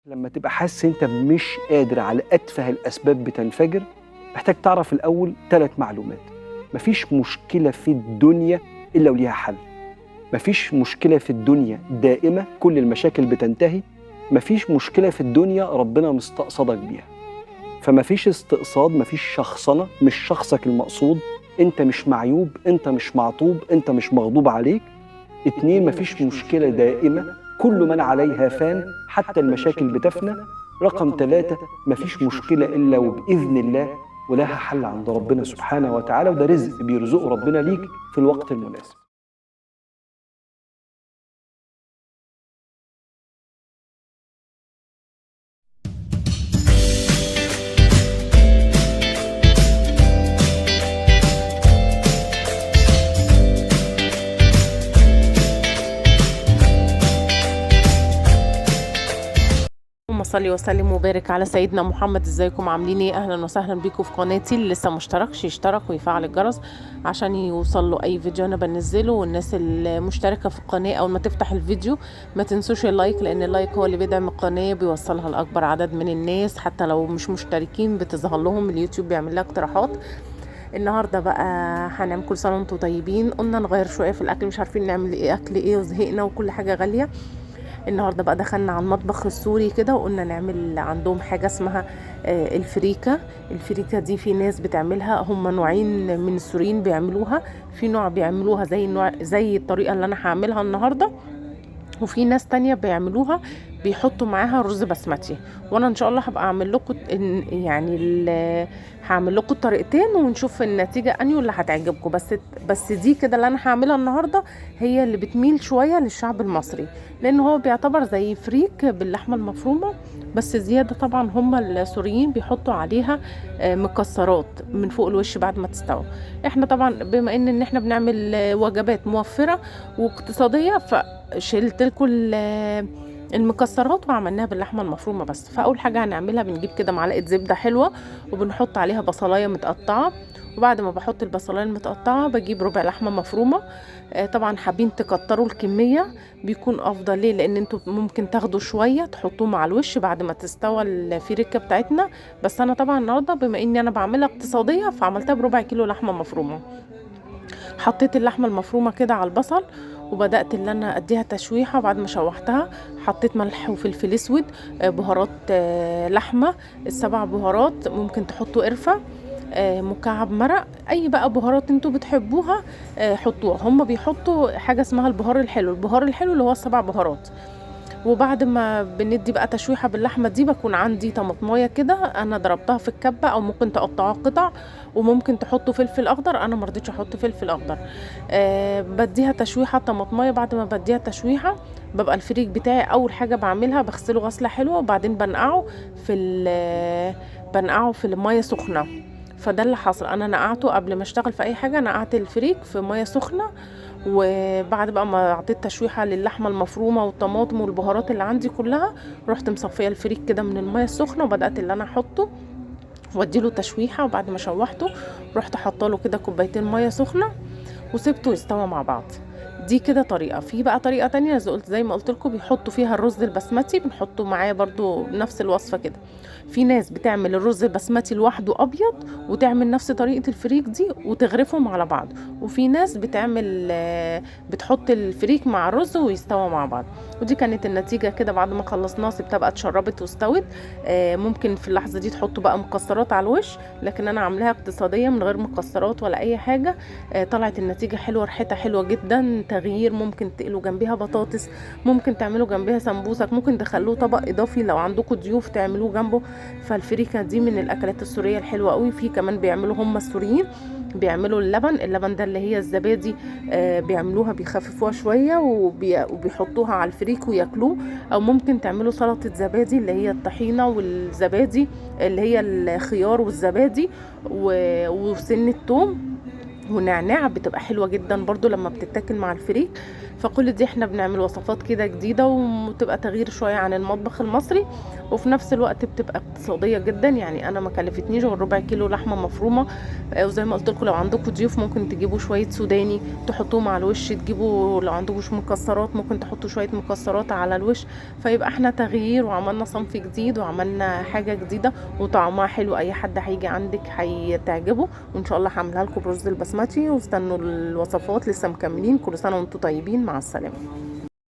لما تبقى حاسس انت مش قادر على اتفه الاسباب بتنفجر، محتاج تعرف الاول 3 معلومات. مفيش مشكلة في الدنيا الا وليها حل. مفيش مشكلة في الدنيا دائمة، كل المشاكل بتنتهي. مفيش مشكلة في الدنيا ربنا مستقصدك بيها. فمفيش استقصاد، مفيش شخصنه، مش شخصك المقصود، انت مش معيوب، انت مش معطوب، انت مش مغضوب عليك. 2، مفيش مشكلة دائمة، كل من عليها فان، حتى المشاكل بتفنى. رقم 3، مفيش مشكلة إلا وبإذن الله ولها حل عند ربنا سبحانه وتعالى، وده رزق بيرزقه ربنا ليك في الوقت المناسب. اللهم صل وسلم وبارك على سيدنا محمد. ازيكم عاملين ايه؟ اهلا وسهلا بيكم في قناتي. اللي لسه مشتركش يشترك ويفعل الجرس عشان يوصل له اي فيديو انا بنزله. والناس المشتركة في القناة اول ما تفتح الفيديو ما تنسوش ال like، لان ال like هو اللي بيدعم القناة، بيوصلها لاكبر عدد من الناس. حتى لو مش مشتركين بتظهر لهم، اليوتيوب بيعمل لها اقتراحات. النهارده بقى هنعمل، كل سنة وانتم طيبين، قلنا نغير شوية في الاكل، مش عارفين نعمل ايه، اكل ايه وزهقنا وكل حاجة غالية. النهارده بقى دخلنا على المطبخ السوري كده وقلنا نعمل عندهم حاجة اسمها الفريكه. الفريكه دي في ناس بتعملها، هم نوعين من السوريين بيعملوها. في نوع بيعملوها زي النوع زي الطريقة اللي انا هعملها النهارده، وفي ناس تانية بيعملوها بيحطوا معاها رز بسمتي. وانا ان شاء الله هبقى اعمل لكم يعني هعمل لكم الطريقتين ونشوف النتيجة انهي اللي هتعجبكم. بس دي كده اللي انا هعملها النهارده هي اللي بتميل شوية للشعب المصري، لان هو بيعتبر زي فريك باللحمه المفرومه بس زيادة. طبعا هم السوريين بيحطوا عليها مكسرات من فوق الوش بعد ما تستوى. احنا طبعا بما ان احنا بنعمل وجبات موفره واقتصادية، فشلت لكم المكسرات وعملناها باللحمه المفرومه بس. فاول حاجة هنعملها بنجيب كده معلقه زبدة حلوة وبنحط عليها بصلايه متقطعه. وبعد ما بحط البصلايه المتقطعة بجيب ربع لحمه مفرومه. طبعا حابين تكتروا الكمية بيكون افضل، ليه؟ لان انتوا ممكن تاخدوا شوية تحطوه مع الوش بعد ما تستوى الفريكه بتاعتنا. بس انا طبعا النهارده بما اني انا بعملها اقتصادية فعملتها بربع كيلو لحمه مفرومه. حطيت اللحمة المفرومه كده على البصل وبدات ان انا اديها تشويحه. وبعد ما شوحتها حطيت ملح وفلفل اسود، بهارات لحمه، ال7 بهارات، ممكن تحطوا قرفه، مكعب مرق، اي بقى بهارات انتوا بتحبوها حطوها. هم بيحطوا حاجة اسمها البهار الحلو، البهار الحلو اللي هو ال7 بهارات. وبعد ما بندي بقى تشويحه باللحمه دي بكون عندي طماطمايه كده انا ضربتها في الكبه، او ممكن تقطعوها قطع، وممكن تحطوا فلفل اخضر، انا ما رضيتش احط فلفل اخضر. بديها تشويحه طماطمايه. بعد ما بديها تشويحه ببقى الفريك بتاعي اول حاجة بعملها بغسله غسله حلوة، وبعدين بنقعه في المية سخنة. فده اللي حصل، انا نقعته قبل ما اشتغل في اي حاجة، نقعت الفريك في مية سخنة. وبعد بقى ما اعطيت تشويحه للحمه المفرومه والطماطم والبهارات اللي عندي كلها، رحت مصفيه الفريك كده من المية السخنة وبدات اللي انا احطه واديله تشويحه. وبعد ما شوحته رحت حاطه له كده كوبايتين مية سخنة وسبته يستوى مع بعض. دي كده طريقه. في بقى طريقه تانية زي ما قلت لكم بيحطوا فيها الرز البسمتي، بنحطه معاه برضو نفس الوصفة كده. في ناس بتعمل الرز البسمتي لوحده ابيض وتعمل نفس طريقه الفريك دي وتغرفهم على بعض، وفي ناس بتعمل بتحط الفريك مع الرز ويستوى مع بعض. ودي كانت النتيجة كده بعد ما خلصناها، سبتها بقى اتشربت واستوت. ممكن في اللحظة دي تحطوا بقى مكسرات على الوش، لكن انا عاملاها اقتصادية من غير مكسرات ولا اي حاجة. طلعت النتيجة حلوة، ريحتها حلوة جدا، تغيير. ممكن تقلوا جنبيها بطاطس، ممكن تعملوا جنبيها سمبوسك، ممكن تخلوه طبق اضافي لو عندكم ضيوف تعملوه جنبه. فالفريكه دي من الاكلات السورية الحلوة قوي. في كمان بيعملوا هم السوريين بيعملوا اللبن، اللبن ده اللي هي الزبادي، بيعملوها بيخففوها شوية وبيحطوها على الفريك وياكلوه. او ممكن تعملوا سلطة زبادي اللي هي الطحينه والزبادي اللي هي الخيار والزبادي وسن الثوم، ونعناع، بتبقى حلوة جدا برضو لما بتتاكل مع الفريك. فكل دي احنا بنعمل وصفات كده جديدة وتبقى تغيير شوية عن المطبخ المصري، وفي نفس الوقت بتبقى اقتصادية جدا. يعني انا ما كلفتنيش غير ربع كيلو لحمه مفرومه، وزي ما قلت لكم لو عندكم ضيوف ممكن تجيبوا شوية سوداني تحطوهم على الوش، تجيبوا لو عندكم مكسرات ممكن تحطوا شوية مكسرات على الوش. فيبقى احنا تغيير وعملنا صنف جديد وعملنا حاجة جديدة وطعمها حلو، اي حد هيجي عندك هيتعجبه. وان شاء الله هعملها لكم برز البسمتي، واستنوا الوصفات لسه مكملين. كل سنة وانتم طيبين، مع السلامة.